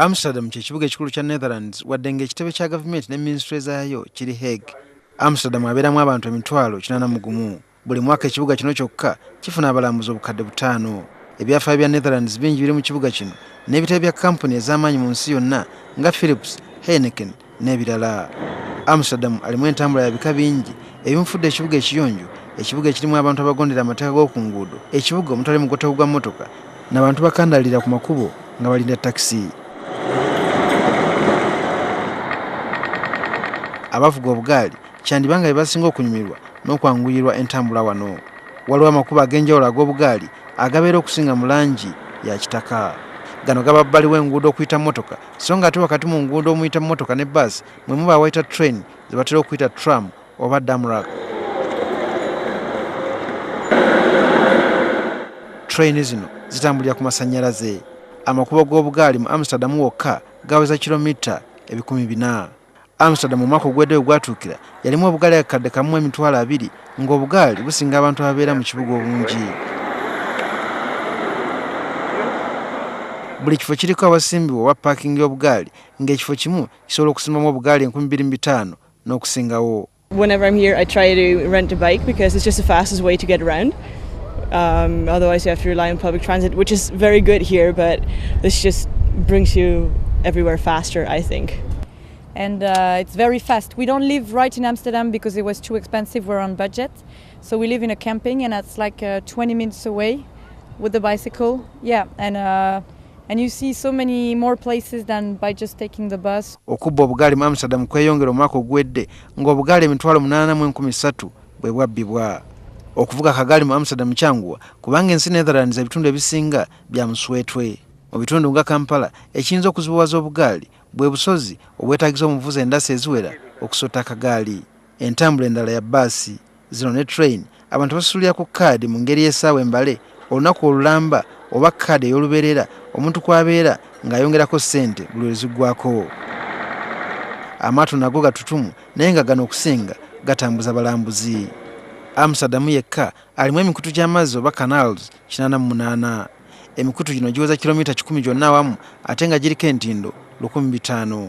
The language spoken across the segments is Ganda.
Amsterdam kye kibuga ekikulu kya Netherlands, wadde ng'ekitebe kya gavumenti ne minisitule zaayo kiri Hague. Amsterdam abeeramu abantu 801,000. Buli mwaka ekibuga kino kyokka kifuna abalambuzi 5,000. Ebyafaayo bya Netherlands bingi biri mu kibuga kino n'ebitebe bya kampuni ez'amaanyi mu nsi yonna nga Philips, Heineken n'ebirala. Amsterdam alimu entambula ya bika bingi ebimufudde ekibuga ekiyonjo, ekibuga ekirimu abantu abagondera amateeka g'oku nguudo, ekibuga omutali mugotteko gwa mmotoka n'abantu bakandaalira ku makubo nga balinda takisi. Abavuga obugaali kyandiba nga be basinga okunyumirwa n'okwanguyirwa entambula wano. Waliwo amakubo ag'enjawulo ag'obugaali agabeera okusinga mu langi ya kitaka. Gano gaba bbali w'enguudo okuyita mmotoka, so ng'ate wakati mu nguudo omuyita mmotoka ne bbaasi mwe muba awayita train ze batera okuyita tram oba Damrak. Train zino zitambulira ku masannyalaze. Amakubo g'obugaali mu Amsterdam wokka gaweza kilomita 400,000. Amsterdam omwaka oguwedde we gwatuukira yalimu obugaali 1,020,000, ng'obugaali businga abantu ababeera mu kibuga obungi. Buli kifo kiriko awasimbibwa oba paakingi y'obugaali, ng'ekifo kimu kisobola okusimbamu obugaali 2500 n'okusingawo. Whenever I'm here, I try to rent a bike because it's just the fastest way to get around. Otherwise, you have to rely on public transit, which is very good here, but this just brings you everywhere faster, I think. And it's very fast. We don't live right in Amsterdam because it was too expensive. We're on budget. So we live in a camping, and that's like 20 minutes away with the bicycle. Yeah, and you see so many more places than by just taking the bus. Okubba obugaali mu Amsterdam kweyongera omwaka oguwedde, ng'obugaali 803,000 bwe bwabbibwa. Okuvuga akagaali mu Amsterdam kyanguwa kubanga ensi Netherlands ebitundu ebisinga bya muswetwe. Mu bitundu nga Kampala, ekiyinza okuzibuwaza obugaali bwe busozi obwetaagisa omuvuzi endasi eziwera okusota akagaali. Entambula endala ya bbaasi zino ne train, abantu basasulira ku kaadi mu ngeri y'essaawa embale, olunaku olulamba oba kaadi ey'olubeerera omuntu kw'abeera ng'ayongerako ssente buli lwe ziggwako. Amaato nago gatutumu, naye nga gano okusinga gatambuza balambuzi. Amsterdam yekka alimu emikutu gy'amazzi oba canals 88. Emikutu gino giweza kilomita 100 gyonna awamu, ate nga giriko entindo 1500.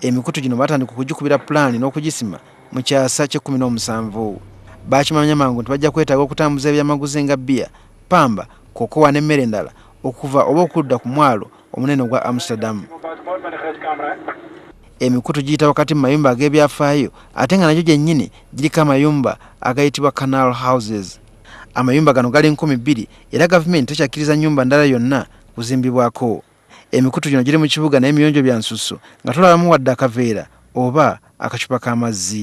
Emikutu gino batandika okugikubira pulaani n'okugisima mu kyasa ky'e17. Bakimanya mangu nti bajja kwetaaga okutambuza ebyamaguzi nga bbiya, pamba, kokowa n'emmere endala okuva oba okudda ku mwalo omunene ogwa Amsterdam. Emikutu giyita wakati mu mayumba ag'ebyafaayo, ate nga nagyo gyennyini giriko amayumba agayitibwa canal houses. Amayumba gano gali 2000, era gavumenti tekyakkiriza nnyumba ndala yonna kuzimbibwako. Emikutu gino giri mu kibuga, naye emiyonjo bya nsusso nga tolabamu wadde akaveera oba akacupa k'amazzi.